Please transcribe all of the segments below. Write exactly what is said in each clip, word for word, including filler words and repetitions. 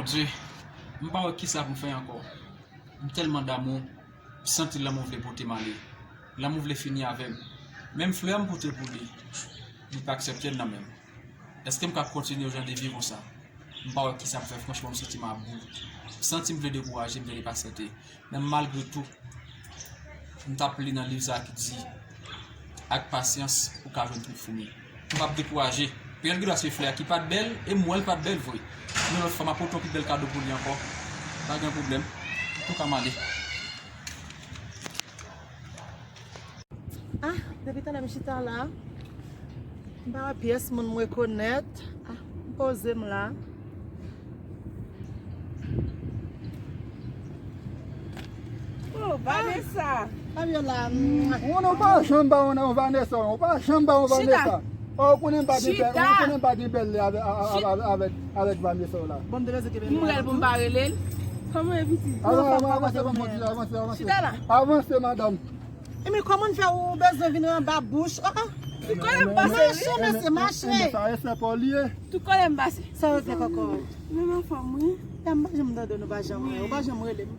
Bondye, m pa wè kisa pou m fè ankò. M tèlman damou, m santi lanmou vle pote m ale. Lanmou vle fini avè m. Menm flè m pote pou li, li pa aksepte l nan men m. Èske m ka kontinye yon jan de vi konsa? M pa wè kisa pou fè, franchman, m santi m abou. M santi m vle dekouraje, m vle depasante. Men malgre tou, m t ap li nan liv sa a ki di, ak pasyans, ou ka jwenn twoup foumi. M p ap dekouraje. Petèt gen dwa se flè a ki pa t bèl, e m wè l pa t bèl vre. Men lòt fwa, m ap pote yon pi bèl kado pou li ankò. Pa gen pwoblèm. Antouka, m ale. Ah, depi talè m chita la, m pa wè pyès moun m rekonèt. Ah, m poze m la. Oh, Vanessa! Fabiola, mm. Ou non, ou pa janm ba yon, yon Vanessa, ou pa janm ba yon Vanessa. Oh, ou konnen m pa gen bèl, ou konnen m pa gen bèl lè avè-, a-, a-, avè-, avèk, avèk Vanessa w la. Bon, m te panse ke bèl. M rèl pou m pa rele l. Kòman e piti? Avan, avan, avanse, avanse, avanse. Chita la. Avanse, madanm. E men kòman fè ou bezwen vin anba bouch? Oh, oh. Sou kòlè m pase, wi. Mache, mesye, mache. Sa respè pa w li ye. Sou kòlè m pase. Sa yo fè kòkò? Men m anfòm, wi. Ya, m pa janm tande nou pa janm wè. Ou pa janm rele m.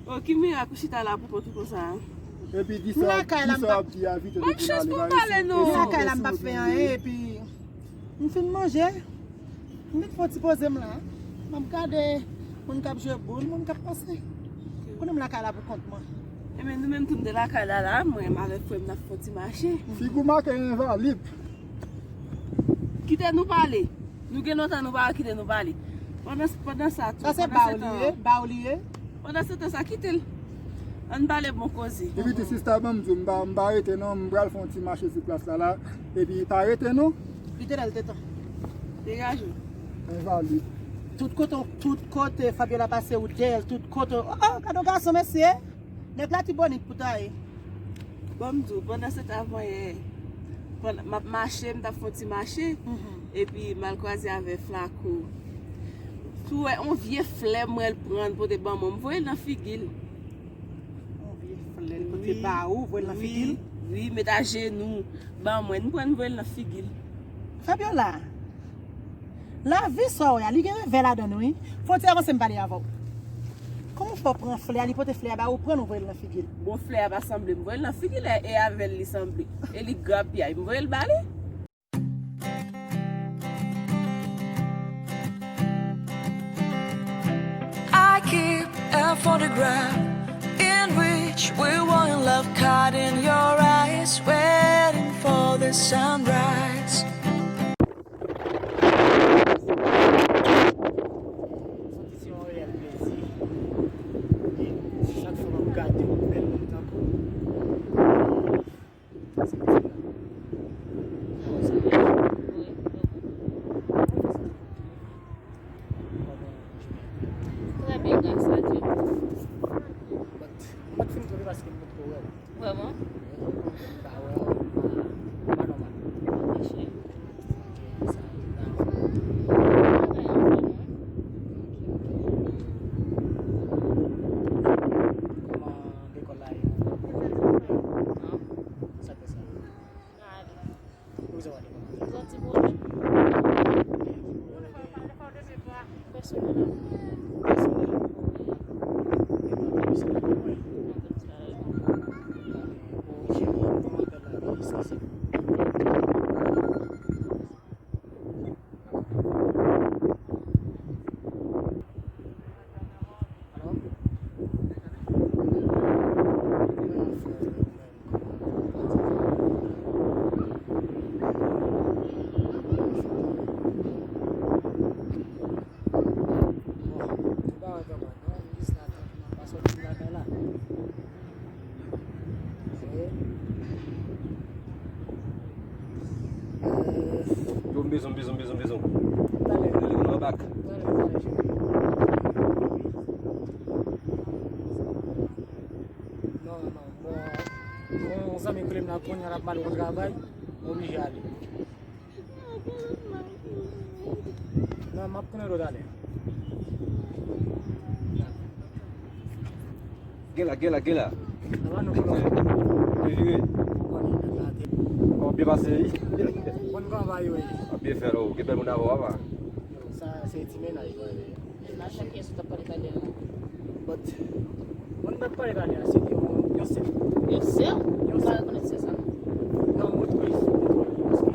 Oh, ki mirak ou chita la pou kont ou konsa? Epi di sa, di sa w ap di a vit. Bon, chans pou w pale non. M lakay la, m p ap fè anyen, epi m fin manje. M vin fè yon ti poze m la. M ap gade moun k ap jwe boul, moun k ap pase. Kounye a m lakay la pou kont mwen. Ebyen, nou menm tou n te lakay la, la, mwen avèk frè m n ap fè yon ti mache. Figi w make envalid. Kite nou pale. Nou gen lontan nou pa kite nou pale. Pandan, pandan sa tou, sa se ba w li ye, ba w li ye. Pandan se tan sa, kite l. Ann pale bon koze. Epi ti sista, ban m di w, m pa, m pa rete non, m pral fè yon ti mache sou plas la, la. Epi pa rete non. Li te la, li te tan. Degaje w. Envalid. Tout kote, tout kote, Fabiola pase ou dèyè l, tout kote. Oh, oh, gade yon gason, mesye. Nèg Latibonit pou ta ye. Ban m di w, pandan se tan avan yè, pandan m ap mache, m t ap fè yon ti mache, epi m al kwaze avè Flako. Tou wè, yon vye flè m wè l pran, l pote ban mwen, m voye l nan figi l. Yon vye flè l pote ba ou, voye l nan figi l? Wi, wi, met ajenou, ban mwen, m pran, m voye l nan figi l. Fabiola, lavi sa w wè a, li gen revè ladan l, wi. Fò w ti avanse m pale avè w. Kòman w fè w pran flè a, li pote flè a ba ou, pran l, ou voye l nan figi l? Bon, flè a pa sanble m voye l nan figi l, e avè l li sanble. E li grapyay, m voye l ba li. I keep a photograph in which we were in love, caught in your eyes, waiting for the sunrise. Santi se yon reyèl plezi. E chak fwa m ap gade yon bèl moun tankou w, se plezi la. Très bien, grâce à Dieu. But, m pa t fin kanpe paske m potko wè w. Vrèman? Wi, m pa wè w, m pa, m pa nòmal. Ok, chè. Ok, sa, sa. Travay anfòm, wi. Ok, ok. Kòman lekòl la ye? An? Sa k fè sa? N a ale. Ou bezwen ale kòman? Gen ti pwoblèm. Pèsonèl. Pèsonèl? Wi. Gen pwoblèm sa yo. Ou jere kòman apèl la, li sanse. Yo, m bezwen, m bezwen, m bezwen, m bezwen. Talè. Talè, talè, cheri. Non, non, bon, yon zanmi k rele m la kounye a, l ap pale yon travay, m oblije ale. Non, m ap tounen lòt talè. Gen la, gen la, gen la. Wi, wi. W ap byen pase, wi. Bon travay, wi. W ap byen fè l, wi. Gen bèl moun avè w, papa. Sa, se ti mennaj mwen, wi. Nan chak kiyès ou t ap pale talè a? But, moun m t ap pale talè a, se yon, yon sè. Yon sè? Yon sè. Ou pa rekonèt sè sa? Non, mwen twouve se yon sè,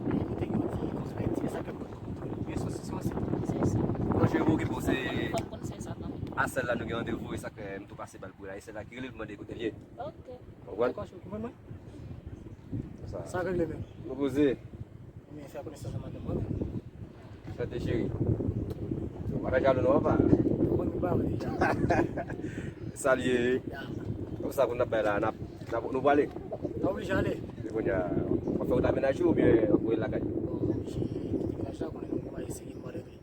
paske li te gen yon ti konspèti, e sa k ap konn konprann. Men se, se yon sè. Sè sa. Bon, cheri, pou okipe w, se a sèl la nou gen randevou, e sa k fè m tou pase ba l pou la. E sèl la ki rele l pou mande kote l ye. Ok. Ou konprann? Dakò, cheri, ou konprann mwen? Sa. Sa regle menm. Nou poze. Ebyen, fè konesans ak madanm mwen. Sante cheri. Ou pa ta jalou non, papa. Ou konn ki ba yo deja. Salye. Ya. Konsa pou n ap bay la, n ap, n ap, nou prale. Nou oblije ale. E kounye a, w ap fè wout la menaj ou oubyen w ap voye l lakay? Bon, m oblije kite menaj la, konnen nou kòmanse seri mwa de gri.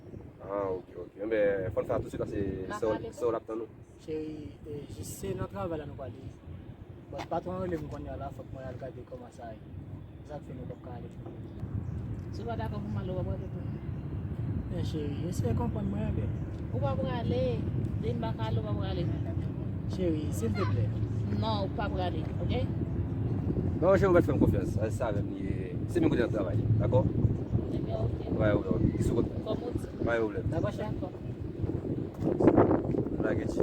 Ah, ok, ok. Enben, fò n fè sa tousuit, paske sè w, sè w l ap tann ou. Cheri, e, jis se nan travay la nou prale. Bon, patwon an rele m kounye a la, fòk mwen al gade kòman sa ye. Se sa k fè nou p ap ka ale. Si w pa dakò pou m ale, w ap rete pou mwen. Men cheri, eseye konprann mwen, bebe. Ou pa prale. Depi m pa ka ale, ou pa prale. Cheri, silteplè. Non, ou pa prale, ok? Non, cheri, ou mèt fè m konfyans. Sa, sa avè m li ye. Se menm kote n ap travay, dakò? Ebyen, ok. Wi, wi, wi. Li sou kont mwen. Kòm ou di. Pa gen pwoblèm. Dakò, cheri. Dakò. Lage ti.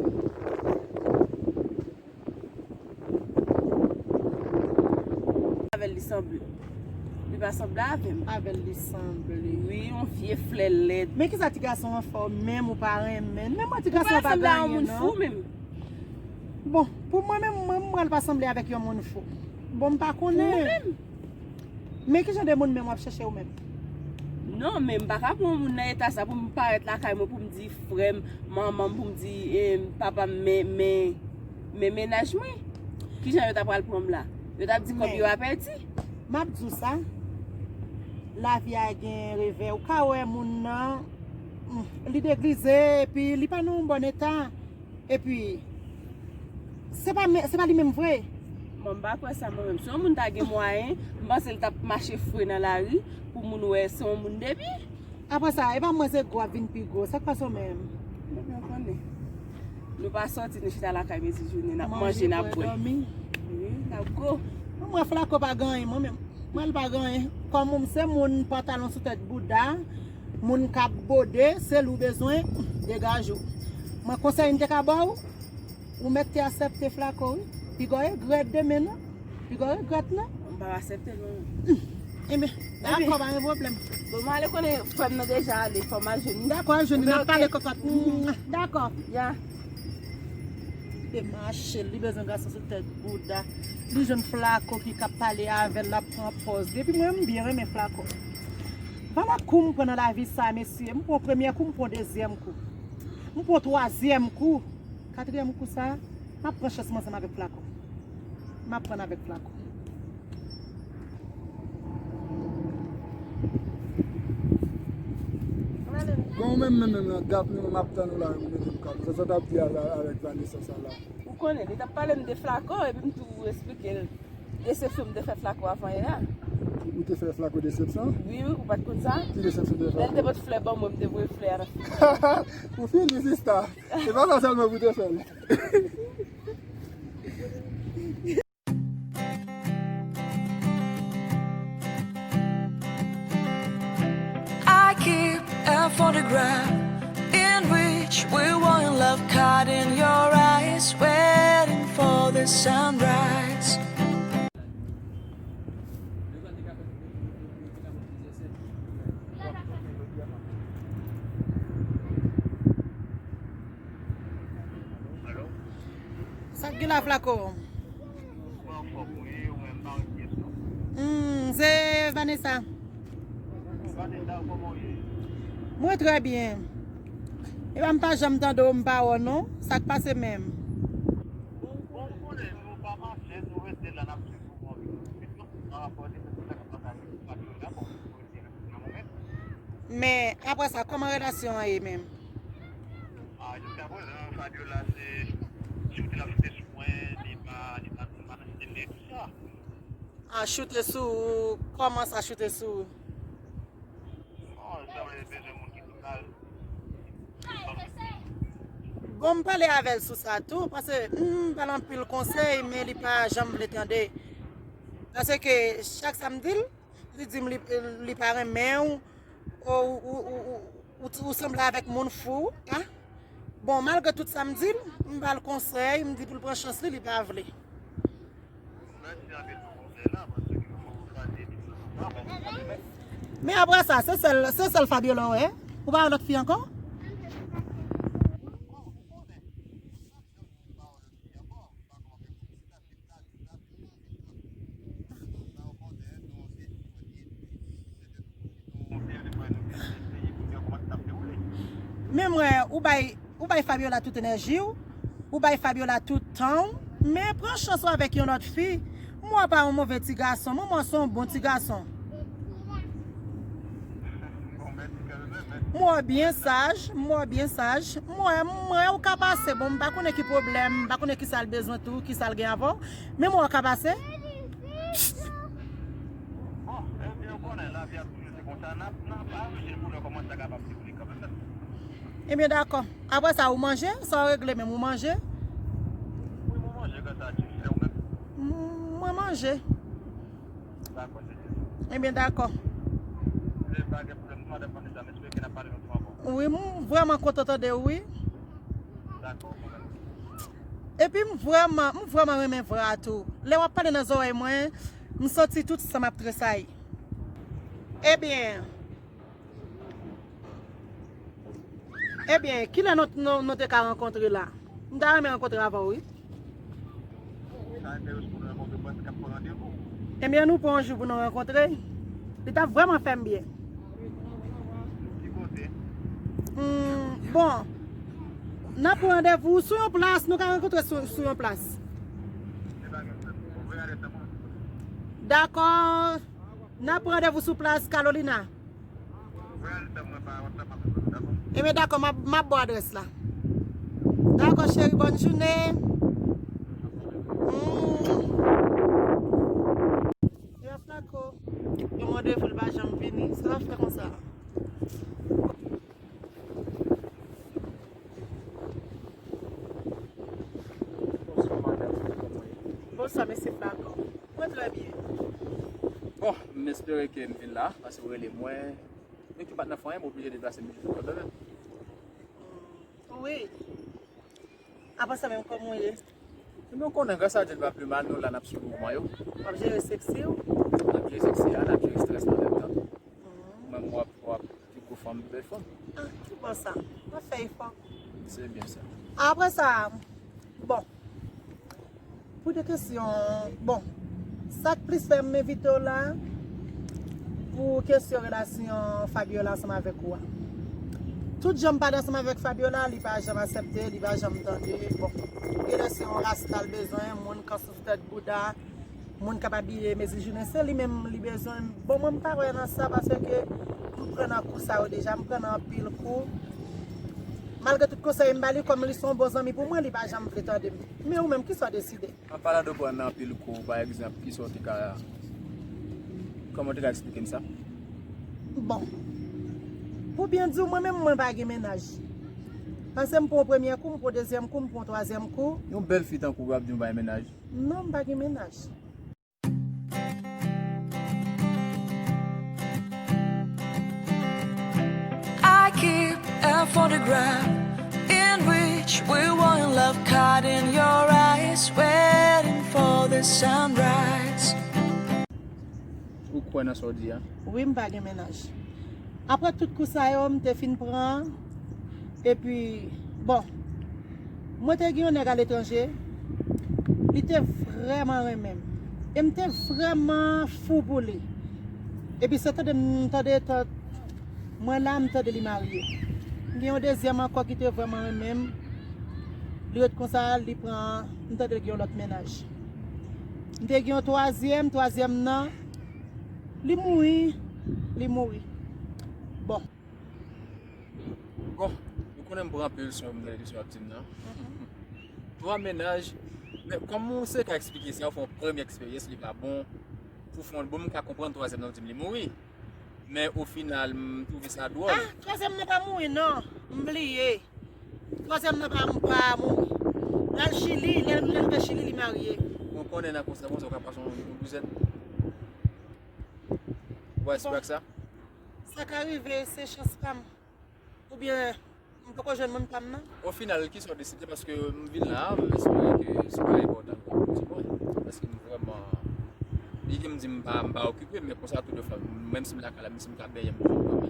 Avè l li sanble. Li pa sanble avè m. Avè l li sanble. Wi, yon vye flè lèd. Men kisa ti gason an fè w menm ou pa renmen? Men mwen ti gason an pa gen anyen non. Ou pa sanble a yon moun fou menm. Bon, pou mwen menm, mwen, m pral pa sanble avèk yon moun fou. Bon, m pa konnen. Pou ou menm? Men kijan de moun menm w ap chèche ou menm? Non, men m pa ka pran yon moun nan eta sa pou m parèt lakay mwen, pou m di frè m, manman m, pou m di, eh, papa m, men, men, men mennaj mwen. Kijan yo ta pral pran m la? Yo t ap di kòb yo a pèdi. M ap di w sa, lavi a gen revè. Ou ka wè moun nan, mm, li deglize, epi li pa nan yon bòn eta. Epi, se pa, se pa li menm vre. Bon, m pa kwè sa mwen menm. Si yon moun ta gen mwayen, m panse l t ap mache fre nan lari pou moun wè se yon moun depi. Apre sa, e pa mwen se gwo ap vin pi gwo. Sa k pase w menm? Ebyen, ou konnen. Nou pa sòti, nou chita lakay mezi jounen, n ap manje, n ap bwè. Wi, n ap gwo. Mwen, Flako pa gen anyen, mwen menm. Mwen, l pa gen anyen. Kòm ou se moun pantalon sou tèt bouda, moun k ap bode, se li w bezwen, degaje w. Mwen, konsèy m te ka ba w, ou mèt te aksepte Flako, wi. Piga w regrèt demen, non. Piga w regrèt, non. M pa aksepte, non. Enben, dakò, pa gen pwoblèm. Bon, mwen ale konnen frè m nan deja ale, fò m al jwenn li. Dakò, al jwenn li, n ap pale kòkòt. Dakò. Ya. Te mache, li bezwen gason sou tèt bouda. Li jwenn Flako ki k ap pale avè l, l ap pran pòz. Depi mwen, m byen renmen Flako. Vwala kou m pran nan lavi sa, mesye. M pran premyè kou, m pran dezyèm kou. M pran twazyèm kou. Katriyèm kou sa, m ap pran chans mwen ansanm avèk Flako. M ap pran avèk Flako. Bon, ou menm, menm, menm nan gap nou, m ap tann ou la, ou mete m kado. Sa, sa w t ap di a la, avèk Vanessa sa la. Ou konnen, li t ap pale m de Flako, epi m tou esplike l desepsyon m te fè Flako avan yè a. Ou te fè Flako desepsyon? Wi, wi, ou pa t konn sa? Ki desepsyon w te fè? Lè l te pote flè ban mwen, m te voye flè a nan figi l. Ou fini, sista. E pa sa sèlman pou te fè l. I keep a photograph in which we were in love, caught in your eyes, waiting for the sunrise. Sa k gen la, Flako? Hmm, se Vanessa. Mwen trè byen. Epa m pa janm tande w, m pa wè w non. Sa k pase menm? Men apre sa, kòman relasyon an ye menm? A, jiska prezan, Fabiola se choute l ap choute sou mwen, li pa, li pa, li pa nan tele, tout sa. A, choute sou ou, kòman sa choute sou ou? Bon, janm li bezwen moun ki total. Bon, m pale avè l sou sa tou, paske m ba l anpil konsèy, men li pa janm vle tande. Paske chak sa m di l, li di m li, li pa renmen w, ou, ou, ou, ou, Ou, ou sanble avèk moun fou, a? Bon, malgre tout sa m di l, m ba l konsèy, m di pou l pran chans li, li pa vle. Men apre sa, se sèl, se sèl Fabiola w wè? Ou pa wè lòt fi ankò? Men mwen, ou bay, ou bay Fabiola tout enèji w, ou bay Fabiola tout tan w, men pran chans ou avèk yon lòt fi. Mwen pa yon move ti gason, mwen, mwen se yon bon ti gason. Mwen byen saj, mwen byen saj, mwen, mwen ou ka pase, bon, m pa konnen ki pwoblèm, m pa konnen ki sa l bezwen tou, ki sa l gen avè w, men mwen ou ka pase. Bon, ebyen, ou konnen, lavi ap toujou se konsa, n ap, n ap aranje pou lè kòman sa kapab dewoule kanmenm. Ebyen, dakò. Apre sa, ou manje? Sa w regle menm, ou manje? Wi, mwen manje, grasa a Dye, e ou menm? M-, mwen manje. Dakò, se Dye. Ebyen, dakò. Se pa gen pwoblèm, non, madanm Vanessa, m espere ke n ap pale yon jou ankò. Wi, m vrèman kontan tande w, wi. Dakò, mwen menm. Epi m vrèman, m vrèman renmen vwa a tou. Lè w ap pale nan zòrèy mwen, m santi tout san m ap tresayi. Ebyen, ebyen, kilè nou, nou, nou te ka rankontre la? M ta renmen rankontre avè w, wi. Sa enterese pou nou rankontre, paske n ap pran randevou. Ebyen, nou pran yon jou pou nou rankontre. Li t ap vrèman fè m byen. Ki kote? Hmm, bon, n ap pran randevou sou yon plas, nou ka rankontre sou, sou yon plas. Se pa gen pwoblèm. Voye adrès la pou mwen. Dakò. N ap pran randevou sou plas Carolina. Voye adrès la pou mwen pa WhatsApp, m ap reponn ou, dakò? Ebyen, dakò, m ap, m ap ba w adrès la. Dakò, cheri, bòn jounen. Hmm. Yo, Flaco, yo mande pou l pa janm vini. Sa w ap fè konsa? Bonswa, mesye Flaco. Mwen trè byen. Bon, m espere ke m vin la, paske w rele mwen. Men ki pa t nan fè anyen, m oblije deplase m vin jwenn ou kanmenm. Wi. Apre sa menm, kòman w ye? Ebyen, w konnen, gras a Dye, l pa pi mal, nou la, n ap swiv mouvman yo. W ap jere seksi w? N ap jere seksi a, n ap jere estrès la an menm tan. Mwen, m w ap, w ap pi gwo fanm, pi bèl fanm. Ah, ki bon sa. W ap fè efò. Se byen sa. Apre sa, bon. Pou de kesyon, bon, sa k plis fè m envite w la, pou kesyon relasyon Fabiola ansanm avèk ou a. Tout jan m pale ansanm avèk Fabiola, li pa janm aksepte, li pa janm tande. Bon, genlè se yon rasta l bezwen, moun k an souf tèt bouda, moun k ap abiye mezi jounen, se li menm li bezwen. Bon, mwen m pa kwè nan sa, paske m pran nan kou sa yo deja, m pran nan anpil kou. Malgre tout konsèy m ba li, kòm li se yon bon zanmi pou mwen, li pa janm vle tande m. Men ou menm, kisa w deside? An palan de pran nan anpil kou, pa egzanp, kisa w te ka, kòman w te ka eksplike m sa? Bon. Pou byen di w, mwen menm, mwen pa gen mennaj. Paske m pran yon premyè kou, m pran yon dezyèm kou, m pran yon twazyèm kou. Yon bèl fi tankou w ap di w pa gen mennaj? Non, m pa gen mennaj. I keep a photograph in which we were in love, caught in your eyes, waiting for the sunrise. Ou kwè nan sa w di a? Wi, m pa gen mennaj. Apre tout kou sa yo, m te fin pran. Epi, bon, mwen te gen yon nèg aletranje. Li te vrèman renmen m. E m te vrèman fou pou li. Epi se tande m tande, tan-, mwen la, m tande li marye. M gen yon dezyèm ankò ki te vrèman renmen m. Li ret konsa, li pran, m tande l gen yon lòt mennaj. M te gen yon twazyèm, twazyèm nan, li mouri, li mouri. Bon. Bon, ou konnen m pran anpil swen pou m tande kesyon w ap di m nan. Twa mennaj, men kòman w se ka eksplike sa, ou fè yon premye eksperyans, li pa bon, pou fè yon bon, m ka konprann twazyèm nan w di m li mouri. Men o final, m twouve sa dwòl. Ah, twazyèm nan pa mouri, non. M bliye. Twazyèm nan pa, pa mouri. L al Chili, lè, lè l te Chili, li marye. Bon, konnen nan konsa, konsa, w ka pase yon, yon douzèn. Ou wè, se pa sa? Sa ka rive, se chans pa m. Oubyen m poko jwenn moun pa m nan? O final, kisa w deside? Paske m vin la, m espere ke se pa enpòtan pou w di mwen. Paske m vrèman, li ke m di m pa, m pa okipe, men konsa tou de fwa, menm si m lakay la, menm si m ka benyen, m toujou dòmi.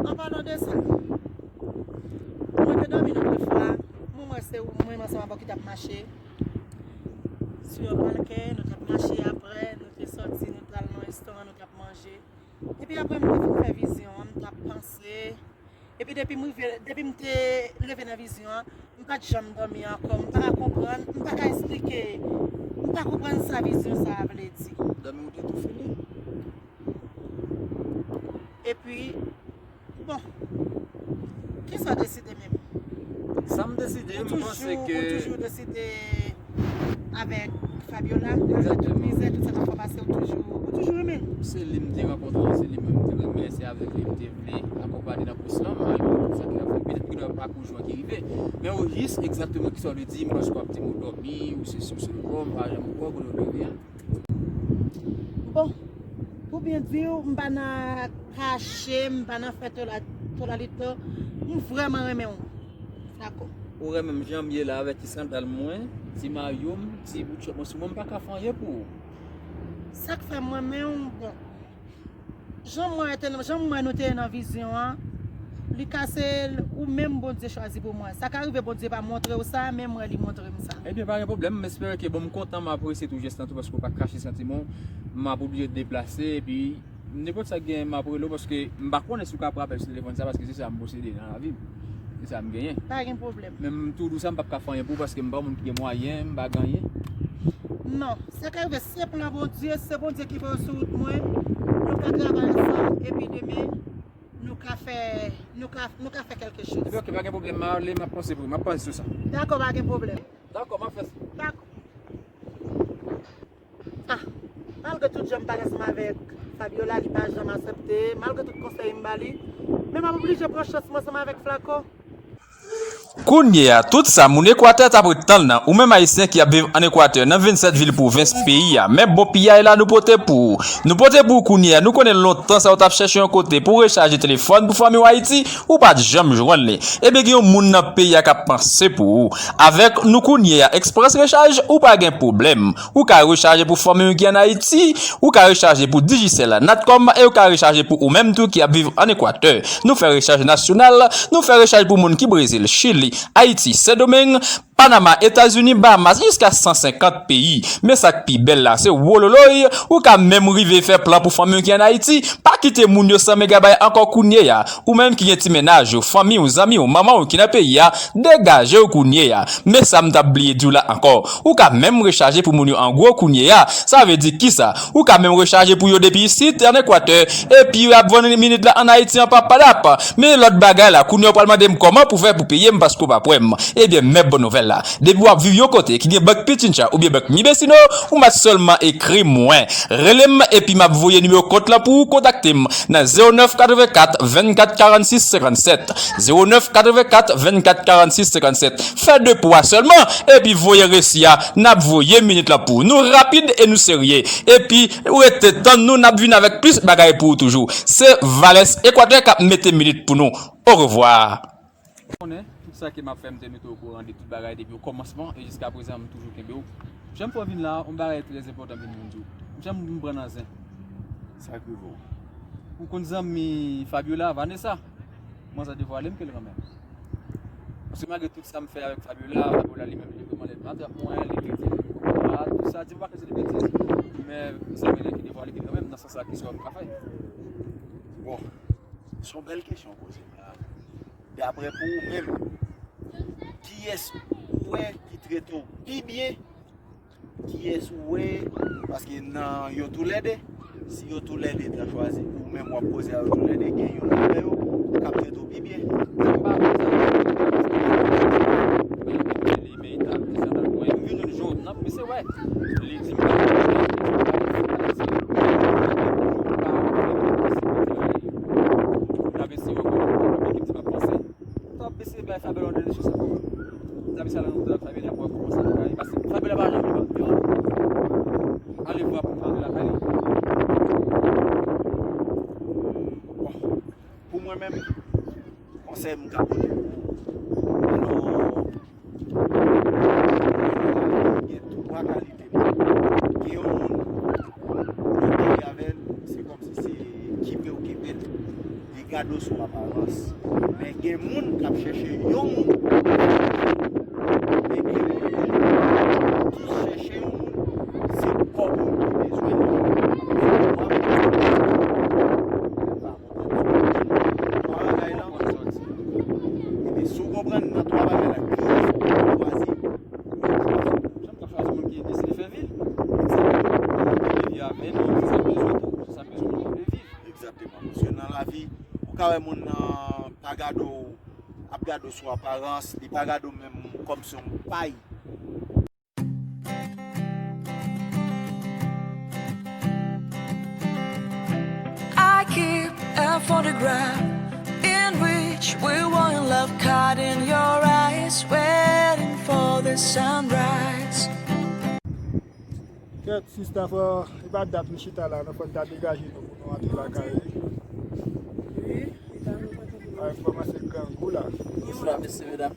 An palan de sa, mwen te dòmi nan de fwa, mwen wè se ou, mwen menm ansanm avè w ki t ap mache sou yon palkè, nou t ap mache apre, nou te sòti, nou t al nan restoran, nou t ap manje. Epi apre m te fin fè vizyon an, m t ap panse. Epi depi m rive, depi m te leve nan vizyon an, m pa t janm dòmi ankò. M pa ka konprann, m pa ka esplike. M pa konprann sa vizyon sa a vle di. Dòmi ou te tou fini? Epi, bon, kisa w deside menm? Sa m deside, m panse ke. Ou toujou deside avèk Fabiola, malgre tout mizè, tout sa k ap pase, ou toujou, ou toujou renmen l. Se li m te rankontre, se li menm m te renmen, se avèk li m te vle akonpanye nan kous lan, malgre tout sa ki ap fèt, petèt gen lè pa kou jou an ki rive. Men ou jis egzakteman kisa w vle di, m panse w ap di m ou dòmi, ou sesi, ou se le bon, m pa janm kwè w kote w dòmi a. Bon, pou byen di w, m pa nan kache, m pa nan fè tola-, tolalito, m vrèman renmen w. Dakò. Ou renmen m jan m ye la avèk ti sandal mwen, ti mayo m, ti boutchòt mwen sou mwen, m pa ka fè anyen pou ou. Sa k fè m renmen w, bon. Jan m wè te nan, jan m wè nou te ye nan vizyon an, li ka se ou menm Bondye chwazi pou mwen. Sa ka rive Bondye pa montre w sa, men m wè li montre m sa. Ebyen, pa gen pwoblèm, m espere ke, bon, m kontan, m apresye tou jès lan tou, paske w pa kache santiman w, m ap oblije deplase, epi nenpòt sa k genyen, m ap rele w, paske m pa konnen si w ka pran apèl sou telefòn sa, paske se sa m posede nan lavi m. Se sa m genyen. Pa gen pwoblèm. Men m tou di w sa, m p ap ka fè anyen pou ou, paske m pa yon moun ki gen mwayen, m pa gen anyen. Non, sa ka rive, se plan Bondye, se Bondye ki voye w sou wout mwen. Nou ka travay ansanm, epi demen, nou ka fè, nou ka, nou ka fè kèlke choz. Ebyen, oke, pa gen pwoblèm, m a rele, m ap panse pou, m ap panse sou sa. Dakò, pa gen pwoblèm. Dakò, m ap fè sa. Dakò. Ah, malgre tout jan m pa t ansanm avèk Fabiola, li pa janm aksepte, malgre tout konsèy m ba li, men m ap oblije pran chans mwen ansanm avèk Flaco. Kounye a, tout sa moun Ekwatè t ap ret tann nan, ou menm Ayisyen ki ap viv ann Ekwatè, nan vennsèt vil pwovens peyi a, men bon piyay la nou pote pou ou. Nou pote pou ou kounye a, nou konnen lontan sa w t ap chèche yon kote pou w rechaje telefòn pou fanmi w Ayiti, ou pa t janm jwenn li. Ebyen, gen yon moun nan peyi a k ap panse pou ou. Avèk nou kounye a, Express Recharge, ou pa gen pwoblèm. Ou ka rechaje pou fanmi w ki ann Ayiti, ou ka rechaje pou Digicel, Natcom, e ou ka rechaje pou ou menm tou ki ap viv ann Ekwatè. Nou fè rechaj nasyonal, nou fè rechaj pou moun ki Brezil, Chili, Ayiti, Sendomeng, Panama, Etazini, Bahamas, jiska san senkant peyi. Men sa k pi bèl la, se wololoy, ou ka menm rive fè plan pou fanmi w ki ann Ayiti. Pa kite moun yo san megabay ankò kounye a. Ou menm ki gen ti mennaj ou, fanmi w, zanmi w, manman w ki nan peyi a, degaje w kounye a. Men sa m t ap bliye di w la ankò. Ou ka menm rechaje pou moun yo an gwo kounye a. Sa vle di kisa? Ou ka menm rechaje pou yo depi isit, ann Ekwatè, epi y ap vann minit la ann Ayiti an papadap. Men lòt bagay la, kounye a w pral mande m kòman pou fè pou peye m paske w p ap wè m. Ebyen, men bon nouvèl la. Depi w ap viv yon kote ki gen bank Pichincha oubyen bank Mi Vecino, ou mèt sèlman ekri mwen. Rele m epi m ap voye nimewo kont lan pou ou, kontakte m nan zewo nèf katrevenkat vennkat karannsis senkannsèt. Zewo nèf katrevenkat vennkat karannsis senkannsèt. Fè de pwa sèlman, epi voye resi a, n ap voye minit lan pou ou. Nou rapid e nou serye. Epi, rete tann nou, n ap vin avèk plis bagay pou ou toujou. Se Vales Ekwatè k ap mete minit pou nou. Orevwa. Konnen, tout sa ke m ap fè, m te mete w okouran de tout bagay depi okòmansman, e jiska prezan, m toujou kenbe w. Jan m fè w vin la a, yon bagay trè enpòtan vin vin di w. Jan m pran nan zen. Sa k rive w? Ou konn zanmi Fabiola, Vanessa? Mwen sa devwale m ke l kanmenm. Paske malgre tout sa m fè avèk Fabiola, Fabiola li menm li vreman lè matrap mwen, li trete m kòm malad, tout sa, di m pa ka di l betiz. Men zanmi la ki devwale ke l kanmenm, nan sans sa, kisa m ka fè? Bon, se yon bèl kesyon w poze m la. Daprè pou ou menm, kiyès ou wè ki trete w pi byen? Kiyès ou wè? Paske nan yo toulède, si yo toulède ta chwazi, ou menm w ap koze a yo toulède, gen youn nan yo k ap trete w pi byen. Sa m pa koze a yo toulède, paske li, men li ta ap di sa, mwen, m vin jwenn Jordan, misye wè, li di m pa koze a yo toulède, m ap eseye wè kòman m ap panse. T ap eseye bay Fabiola yon dènye chans ankò. T ap eseye al nan moto ak Fabiola pou wè kòman sa ap pase. Fabiola pa janm vle ban m yon alevwa pou m ale lakay li. Bon, pou mwen menm, yon Konsèy m ka pote pou ou. Alò, gen twa kalite moun. Gen yon moun, ou tande avè l, se kòmsi se kipe ou kipe l. Li gade w sou aparans. Men gen moun k ap chèche yon moun. Men gen moun ki chèche yon moun, se kòb ou li bezwen. Twa bagay lan. Ebyen, si w konprann nan twa bagay la, kiyès ou chwazi? Jan m ka chwazi moun ki deside fè vi l. Egzakteman. Moun ki vle viv avè nou, se sa l bezwen tou. Se sa l bezwen, moun ki vle viv. Egzakteman. Paske nan lavi, ou ka wè moun nan pa gade w, ap gade w sou aparans, li pa gade w menm kòm se yon pay. I keep a photograph in which we were in love, caught in your eyes, waiting for the sunrise. Kèt, sista, fò, e pa dat nou chita la, non, fò n ta degaje nou pou nou antre lakay. Wi, li ta nou kote pou nou. Ay, m kòmanse grangou la. Bonswa, mesye, medam.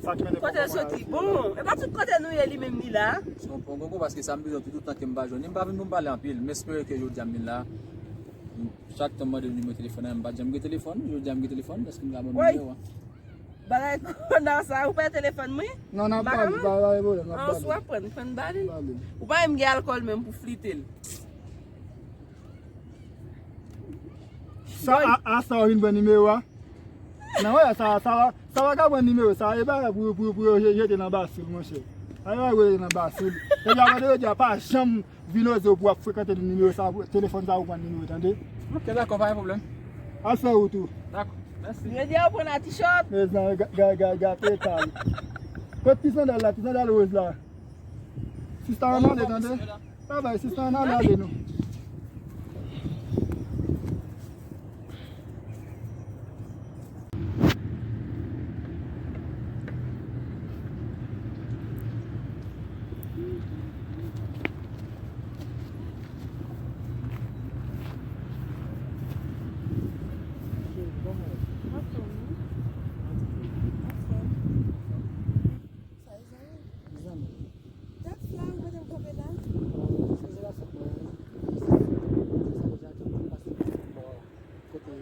Sa k mennen Kote l soti? Bon, e pa tout kote nou ye li menm li la. Se yon bon gogo paske sa m bezwen tout tan ke m pa jwenn li. M pa vin pou m pale anpil. M espere ke jodi a m vin la. Chak tan m mande nimewo telefòn an, m pa t janm gen telefòn. Jodi a m gen telefòn, èske m ka ban m nimewo a? Bagay kona sa, ou pa gen telefòn mwen? Non, n ap pale, pa gen pwoblèm, n ap pale. An, si w ap pran, pran ba li. Ou pa menm gen alkòl menm pou flite l. Sa, a, a sa w vin pran nimewo a? Nan wè, sa, sa, sa pa ka pran nimewo, sa e bagay pou, pou, pou yo je- jete nan basil, monchè. Sa e bagay pou yo jete nan basil. Epi apre de jodi a, pa janm vin oze pou w ap frekante nimewo sa, telefòn sa ou pran nimewo, tande? Ok, dakò, pa gen pwoblèm. Al fè wout ou. Dakò, mèsi. Jodi a ou pran la ti chòt. Mezanmi, ga, ga, ga, ga, gate etal. Kot ti sandal la, ti sandal woz la? Sista an ale, tande? Travay, sista an ale, ale nou. Sa e zanmi. Zanmi. Dat fla ou mete m kanpe la? Eskize la, sèt mwen. Sa deja tou moun pase bò kote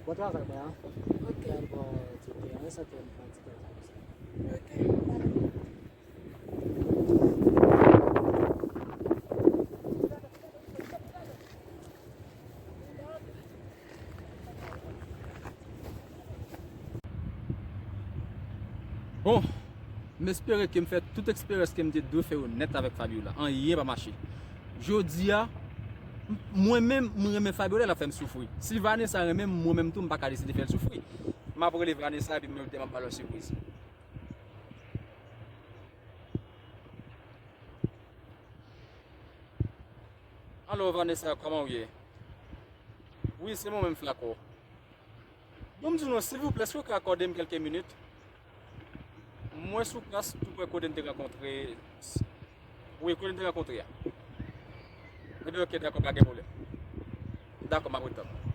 bò travay mwen an. Ok. Bò ti teren, sa te yon ti teren sa konsa. Ok. Bon, m espere ke m fè tout eksperyans ke m te dwe fè yo nèt avèk Fabiola. Anyen pa mache. Jodi a, m- mwen menm, m renmen Fabiola, l ap fè m soufri. Si Vanessa renmen m, mwen menm tou, m pa ka deside fè l soufri. M ap rele Vanessa epi m di m ap ba l yon sipriz. Alo, Vanessa, kòman w ye? Wi, se mwen menm, Flaco. Bon, m di nou, silvouplè, èske w ka akòde m kèlke minit? Mwen sou plas, tou prè kote n te rankontre. Wi, kote n te rankontre a. Ebyen, ok, dakò, pa gen pwoblèm. Dakò, m ap ret tann ou.